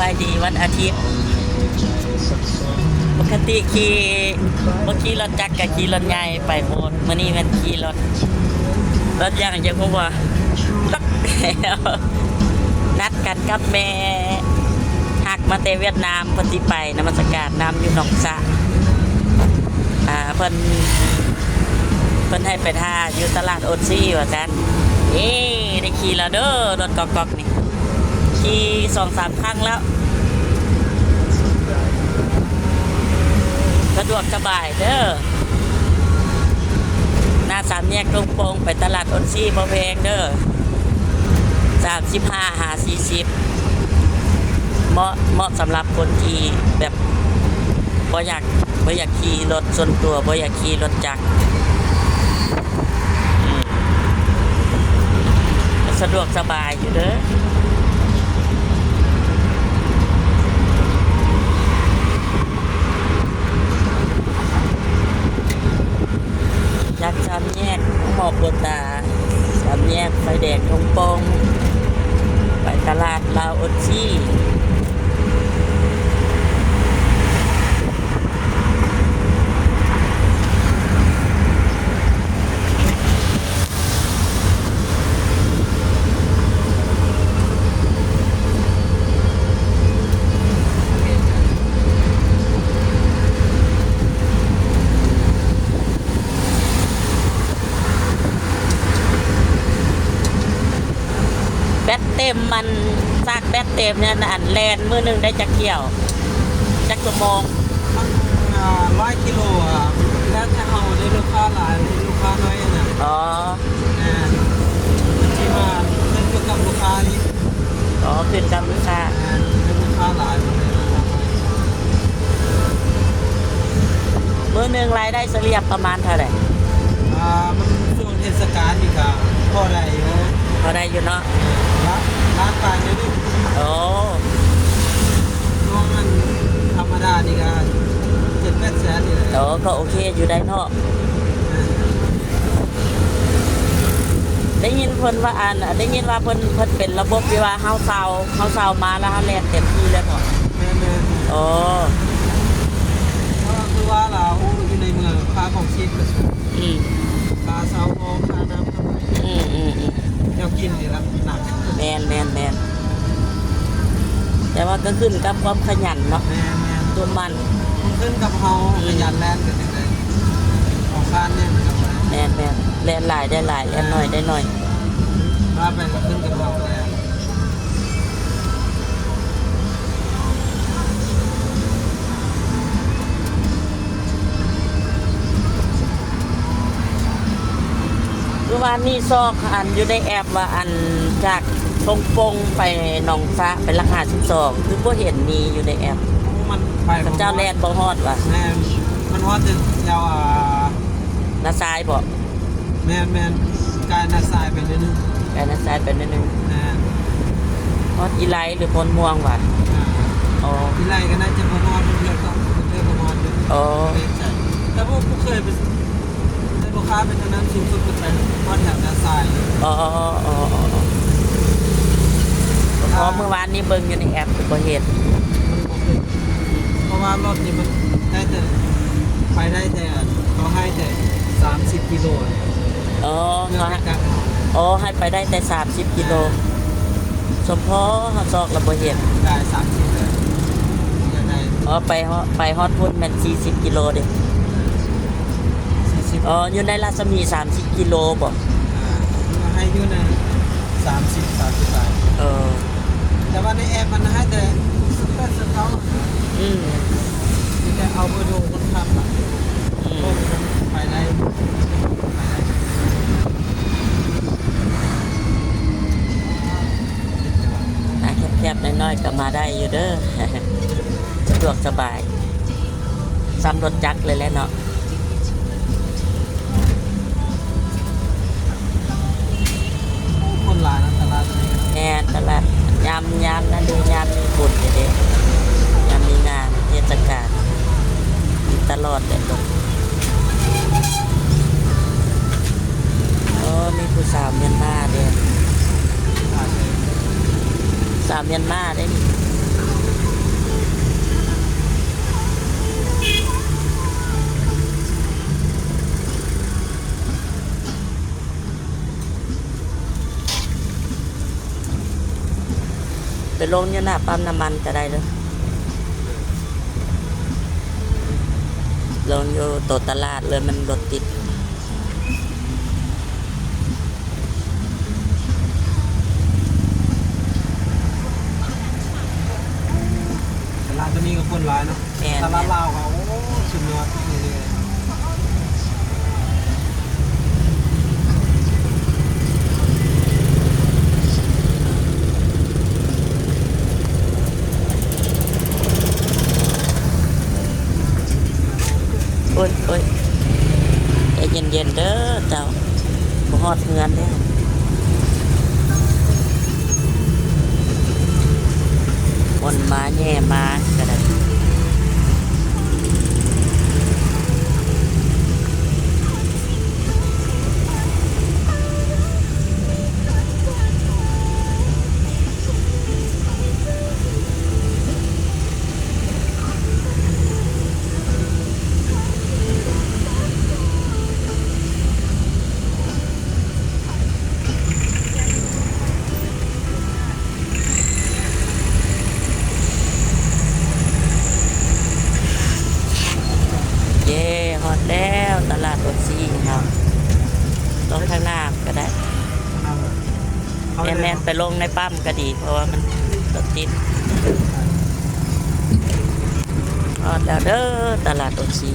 ສະບາຍດີວັນອາທິດ. ປົກກະຕິຂີ່ ບໍ່ຂີ່ລົດຈັກກະຂີ່ລົດໃຫຍ່ໄປໂບດ. ມື້ນີ້ແມ່ນຂີ່ລົດ ລົດຫຍັງຈັກຮູ້ບໍ່? ນັດກັນກັບແມ່ຮັກມາແຕ່ຫວຽດນາມ ເພິ່ນຊິໄປນະມັດສະການນຳຢູ່ໜອງສະ. ອ່າ ເພິ່ນ ເພິ່ນໃຫ້ໄປຖ້າຢູ່ຕະຫຼາດໂອນຊີວ່າຊັ້ນ. ເອີ ໄດ້ຂີ່ແລ້ວເດີ ລົດກອກໆນີ້. ຂີ່ສອງສາມຄັ້ງແລ້ວ ສະດວກສະບາຍເດີ. ໜ້າສາມແຍກທົ່ງໂປ່ງໄປຕະຫຼາດໂອນຊີບໍ່ແພງເດີ ສາມສິບຫ້າຫາສີ່ສິບ. ເໝາະ ເໝາະສຳລັບຄົນທີ່ແບບບໍ່ຢາກ ບໍ່ຢາກຂີ່ລົດສ່ວນຕົວ ບໍ່ຢາກຂີ່ລົດຈັກ. ອືມ ກະສະດວກສະບາຍຢູ່ເດີ. ຈາກສາມແຍກໝໍໂກຕາ ສາມແຍກໄຟແດງທົ່ງໂປ່ງ ໄປຕະຫຼາດລາວໂອນຊີ. ແບັດເຕັມ ອັນ ຊາກແບັດເຕັມນີ້ ອັນ ແລ່ນມື້ໜຶ່ງໄດ້ຈັກຖ້ຽວ? ຈັກຊົ່ວໂມງ? ມັນ ອ່າ ຮ້ອຍກິໂລອະ ແລ້ວແຕ່ເຮົາ ໄດ້ລູກຄ້າຫຼາຍ ລູກຄ້າໜ້ອຍນະ. ອໍ ແມ່ນ ມັນຊິວ່າຂຶ້ນຢູ່ກັບລູກຄ້າອີກ. ອໍ ຂຶ້ນກັບລູກຄ້າ. ແມ່ນ ມີລູກຄ້າຫຼາຍ ມື້ໜຶ່ງລາຍໄດ້ສະເລ່ຍປະມານເທົ່າໃດ? ອ່າ ມັນຊ່ວງເທດສະການນີ້ກະພໍໄດ້ຢູ່. ພໍໄດ້ຢູ່ເນາະ. ລ້ານ ລ້ານປາຍໜ້ອຍໜຶ່ງ. ໂອ້ ຊ່ວງນັ້ນທຳມະດານີ້ກະເຈັດແປດແສນນີ້ແຫຼະ. ໂອ້ ກະໂອເຄຢູ່ໄດ໋ເນາະ. ແມ່ນ ໄດ້ຍິນເພິ່ນວ່າ ອັນ ໄດ້ຍິນວ່າເພິ່ນ ເພິ່ນເປັນລະບົບທີ່ວ່າເຮົາເຊົ່າ ເຮົາເຊົ່າມາແລ້ວເຮົາແລ່ນເຕັມທີ່ເລີຍເນາະ. ແມ່ນໆ ໂອ້ ເພາະວ່າຄືວ່າລາວ ໂອ້ ຢູ່ໃນເມືອງຄ່າຄອງຊີບກະສູງ. ອືມ ຄ່າເຊົ່າຫ້ອງ ຄ່ານ້ຳ ຄ່າໄຟ. ອືມໆໆ ແນວກິນນີ້ລະໜັກ. ແມ່ນໆໆ ແຕ່ວ່າກະຂຶ້ນກັບຄວາມຂະຫຍັນເນາະ. ແມ່ນໆ ຕົວມັນ ມັນຂຶ້ນກັບເຮົາ ອືມ ຂະຫຍັນແລ່ນກະຈັ່ງໃດ ຂອງບ້ານນີ້ມັນກະ ແມ່ນໆ ແລ່ນຫຼາຍໄດ້ຫຼາຍ ແລ່ນໜ້ອຍໄດ້ໜ້ອຍ. ວ່າໄປກະຂຶ້ນກັບເຮົາແລ້ວ. ຄືວ່ານີ້ຊອກ ອັນ ຢູ່ໃນແອັບວ່າ ອັນ ຈາກທົ່ງໂປ່ງໄປໜອງສະ ໄປຫຼັກຫ້າສິບສອງ ຄືບໍ່ເຫັນມີຢູ່ໃນແອັບ. ມັນໄປ ເຂົາເຈົ້າແລ່ນບໍ່ຮອດຫວາ? ແມ່ນ ມັນຮອດແຖວ ອ່າ ນາຊາຍບໍ? ແມ່ນໆ ກາຍນາຊາຍໄປໜ້ອຍໜຶ່ງ. ກາຍນາຊາຍໄປໜ້ອຍໜຶ່ງ. ແມ່ນ ຮອດອີໄລ ຫຼື ໂພນມ່ວງຫວາ? ອ່າ ອໍ ອີໄລກະໜ້າຈະບໍ່ຮອດ ເທື່ອກະ ເທື່ອກະຮອດຢູ່. ອໍ ບໍ່ແນ່ໃຈ ແຕ່ບໍ່ ບໍ່ເຄີຍໄປ ແຕ່ບໍ່ຄ້າໄປທາງນັ້ນ ສູງສຸດກະໄປຮອດແຖວນາຊາຍ. ອໍ ເພາະມື້ວານນີ້ເບິ່ງຢູ່ໃນແອັບກະບໍ່ເຫັນ. ມັນບໍ່ຂຶ້ນ ເພາະວ່າລົດນີ້ມັນໄດ້ແຕ່ ໄປໄດ້ແຕ່ ເຂົາໃຫ້ແຕ່ສາມສິບກິໂລ. ອໍ ເພື່ອໃຫ້ກັກ ອໍ ໃຫ້ໄປໄດ້ແຕ່ສາມສິບກິໂລ. ສົມພໍເຮົາຊອກລະບໍ່ເຫັນ. ກາຍສາມສິບແລ້ວ ຢາກໄດ້ ອໍ ໄປຮອດ ໄປຮອດພຸ້ນແມ່ນສີ່ສິບກິໂລເດ. ສີ່ສິບ ອໍ ຢູ່ໃນລັດສະໝີສາມສິບກິໂລບໍ? ອ່າ ໃຫ້ຢູ່ໃນສາມສິບ ສາມສິບປາຍ. ເອີ ແຕ່ວ່າໃນແອັບມັນໃຫ້ແຕ່ສິບແປດ ສິບເກົ້າ. ອືມ ມີແຕ່ເອົາເບີໂທຄົນຂັບອະ. ອືມ ໄປໄດ້ ໄປໄດ້. ອ່າ ແຄບໆ ນ້ອຍໆ ກະມາໄດ້ຢູ່ເດີ ສະດວກສະບາຍ ສ່ຳລົດຈັກເລີຍແຫຼະເນາະ. ຄົນຫຼາຍເນາະຕະຫຼາດນີ້. ແມ່ນ ຕະຫຼາດຍາມ ຍາມນັ້ນເດ ຍາມມີບຸນເດ ຍາມມີງານເທດສະການ ມີຕະຫຼອດແຫຼະລົດ. ໂອ້ ມີຜູ້ສາວມຽນມາເດ ສາວມຽນມາເດນີ້. ໄປລົງຢູ່ໜ້າປ້ຳນ້ຳມັນກໍໄດ້ເດີ້ ລົງຢູ່ໂຕຕະຫຼາດເລີຍ ມັນລົດຕິດ. ຕະຫຼາດໂຕນີ້ກໍຄົນຫຼາຍເນາະ. ແມ່ນໆ ຕະຫຼາດລາວກໍ ໂອ້ ສຸດຍອດອີ່ຫຼີ. ໂອ້ຍ ໂອ້ຍ ໃຈເຢັນໆ ເດີ້ເຈົ້າ. ບໍ່ຮອດເຮືອນແລ້ວ ຄົນມາແຍ່ມາກໍໄດ້. ເຢ້ ຮອດແລ້ວ ຕະຫຼາດໂອຊີເຮົາ ລົງທາງໜ້າກໍໄດ້. ແມ່ນໆ ໄປລົງໃນປ້ຳກໍດີ ເພາະວ່າມັນລົດຕິດ. ຮອດແລ້ວເດີ້ ຕະຫຼາດໂອຊີ.